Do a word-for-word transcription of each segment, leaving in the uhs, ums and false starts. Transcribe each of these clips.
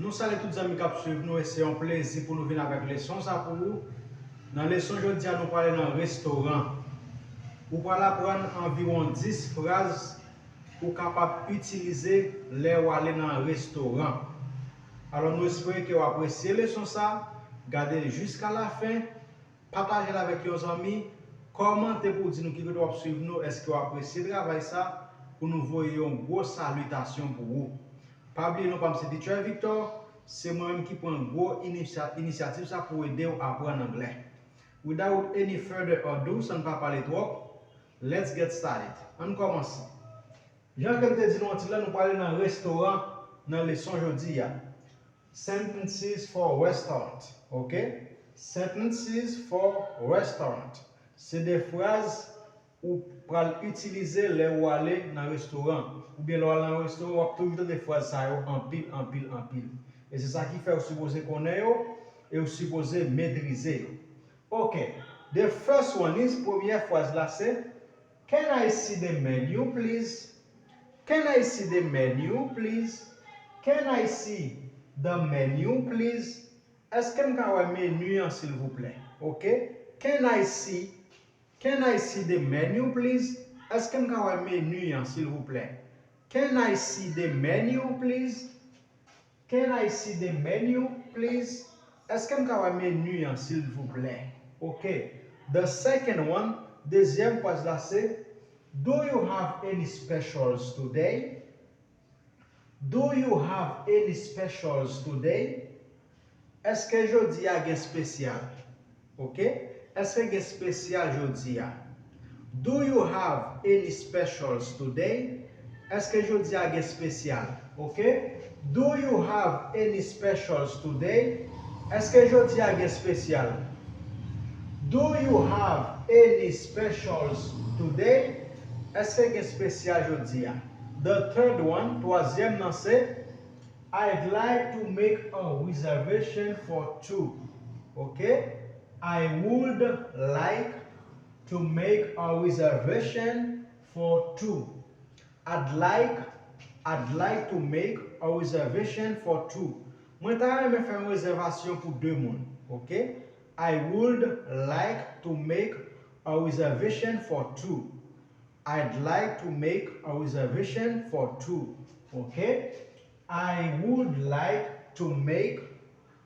Nou salye tout zanmi k ap swiv nou e se yon plezi pou nou vin avèk leson sa pou ou. Nan leson jodi a, nou prale nan restoran. Ou pral aprann anviwon dis fraz ou kapab itilize lè w ale nan restoran. Alò, nou espere ke w apresye leson sa. Gade l jiska lafen. Pataje l avèk yon zanmi. Kòmante pou w di nou ki kote w ap swiv nou, èske w apresye travay sa, pou nou voye yon gwo salitasyon pou ou. Pa bliye non pa m se Teacher Victor, se mwen menm ki pran gwo inisya- inisyativ sa pou ede w aprann anglè. Without any further ado, san n pa pale twòp, let's get started. Ann kòmanse. Jan ke m te di nou an ti lè, nou prale nan restoran nan leson jodi a. Sentences for restaurant, ok? Sentences for restaurant. Se de fraz ou pral itilize lè ou ale nan restoran. Oubyen lè w al nan restoran, w ap toujou tande fraz sa yo anpil, anpil, anpil. E se sa ki fè ou sipoze konnen yo e ou sipoze metrize yo. Ok. The first one is, premyè fraz la se, Can I see the menu, please? Can I see the menu, please? Can I see the menu, please? Èske m ka wè meni an, silvouplè? Ok. Can I see, can I see the menu, please? Èske m ka wè meni an, silvouplè? Can I see the menu, please? Can I see the menu, please? Èske m ka wè meni an, silvouplè? Ok. The second one, dezyèm fraz la se, Do you have any specials today? Do you have any specials today? Èske jodi a gen espesyal? Ok. Èske gen espesyal jodi a? Do you have any specials today? Èske jodi a gen espesyal? Ok. Do you have any specials today? Èske jodi a gen espesyal? Do you have any specials today? Èske gen espesyal jodi a? The third one, twazyèm nan se, I'd like to make a reservation for two. Ok. I would like to make a reservation for two. I'd like, I'd like to make a reservation for two. Mwen ta renmen fè yon rezèvasyon pou de moun. Ok. I would like to make a reservation for two. I'd like to make a reservation for two. Ok. I would like to make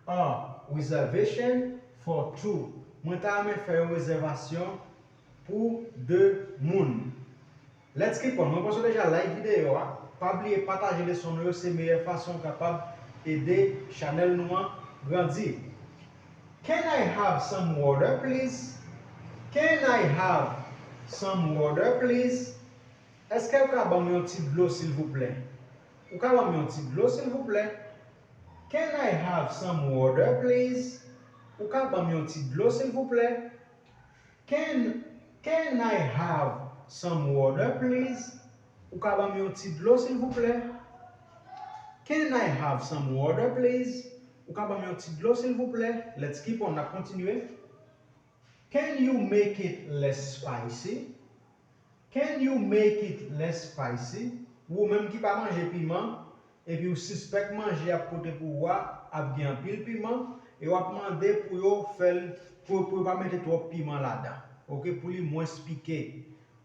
a reservation for two. Mwen ta renmen fè yon rezèvasyon pou de moun. Let's keep on. Mwen panse w deja like videyo a. Pa bliye pataje leson nou yo, se meyè fason w kapab ede chanèl nou an grandi. Can I have some water, please? Can I have some water, please? Èske w ka ban m yon ti dlo, silvouplè? Ou ka ban m yon ti dlo, silvouplè? Can I have some water, please? Ou ka ban m yon ti dlo, silvouplè? Can, can I have some water, please? Ou ka ban m yon ti dlo, silvouplè? Can I have some water, please? Ou ka ban m yon ti dlo, silvouplè? Let's keep on, n ap kontinye. Can you make it less spicy? Can you make it less spicy? Ou menm ki pa manje piman, epi ou sispèk manje y ap pote pou ou a ap gen anpil piman, e w ap mande pou yo fè l, pou, pou yo pa mete twòp piman ladan. Ok, pou li mwens pike.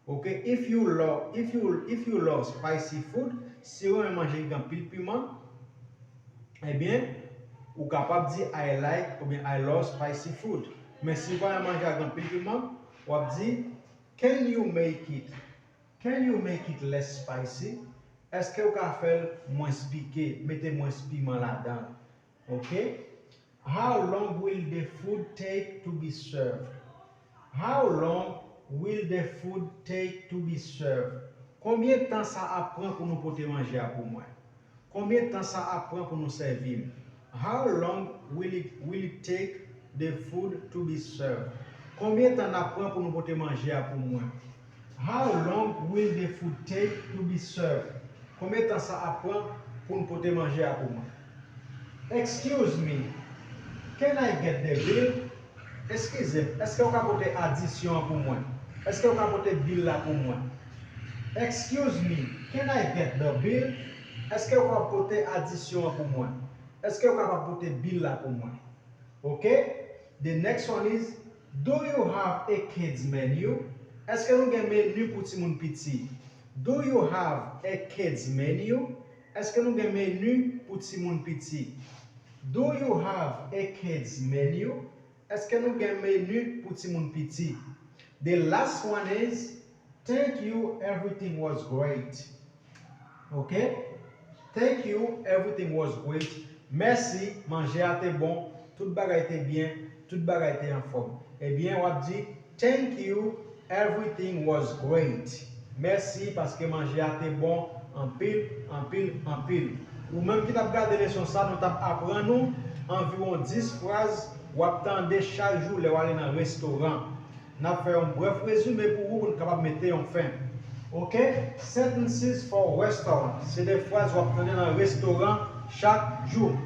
Ok, if you love, if you, if you love spicy food, si ou renmen manje ki gen anpil piman, ebyen, ou kapab di I like oubyen I love spicy food. Men si ou pa renmen manje ak anpil piman, w ap di, Can you make it, can you make it less spicy? Èske ou ka fè l mwens pike, mete mwens piman ladan l? Ok. How long will the food take to be served? How long will the food take to be served? Konbyen tan sa ap pran pou nou pote manje a pou mwen? Konbyen tan sa ap pran pou nou sèvi m? How long will it, will it take the food to be served? Konbyen tan n ap pran pou nou pote manje a pou mwen? How long will the food take to be served? Konbyen tan sa ap pran pou n pote manje a pou mwen? Excuse me, can I get the bill? Eskize m, èske w ka pote adisyon an pou mwen? Èske w ka pote bil la pou mwen? Excuse me, can I get the bill? Èske w ka pote adisyon an pou mwen? Èske w kapab pote bil la pou mwen? Ok. The next one is, do you have a kids menu? Èske nou gen meni pou timoun piti? Do you have a kids menu? Èske nou gen meni pou timoun piti? Do you have a kids menu? Èske nou gen meni pou timoun piti? The last one is, thank you, everything was great. Ok? Thank you, everything was great. Mèsi, manje a te bon, tout bagay te byen, tout bagay te anfòm. Ebyen, w ap di, thank you, everything was great. Mèsi paske manje a te bon anpil, anpil, anpil. Ou menm ki t ap gade leson sa, nou t ap aprann ou anviwon dis fraz w ap tande chak jou lè w ale nan restoran. N ap fè yon brèf rezime pou ou pou n kapab mete yon fen. Ok? Sentences for restaurant. Se de fraz w ap tande nan restoran chak jou.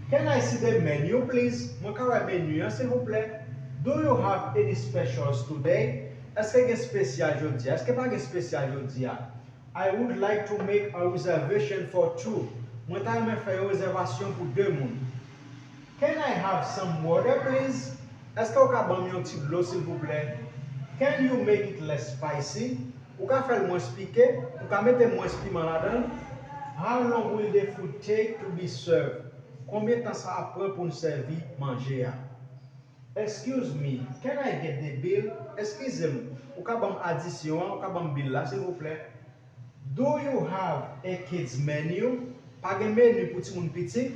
Can I see the menu, please? Mwen ka wè meni an, silvouplè? Do you have any specials today? Èske gen espesyal jodi a? Èske pa gen espesyal jodi a? I would like to make a reservation for two. Mwen ta renmen fè yon rezèvasyon pou de moun. Can I have some water, please? Èske w ka ban m yon ti dlo, silvouplè? Can you make it less spicy? Ou ka fè l mwens pike? Ou ka mete mwens piman ladan l? How long will the food take to be served? Konbyen tan sa ap pran pou n sèvi manje a? Excuse me, can I get the bill? Eskize m, ou ka ban m adisyon an, ou ka ban m bil la, silvouplè? Do you have a kids menu? Pa gen meni pou timoun piti?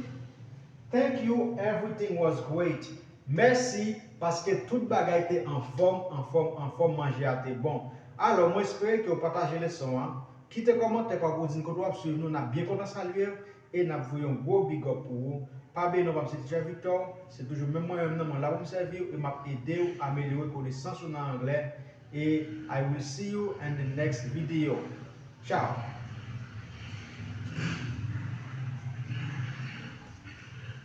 Thank you, everything was great. Mèsi, paske tout bagay te anfòm, anfòm, anfòm, manje a te bon. Alò, mwen espere ke w pataje leson an. Kite kòmantè pa w pou w di n kote w ap swiv nou, n ap byen kontan salye w e n ap voye yon gwo big up pou ou. Pa bliye non pa m se Teacher Victor, se toujou menm mwen menm nan, mwen la pou m sèvi w e m ap ede w amelyore konesans ou nan anglè. E I will see you in the next video. Ciao!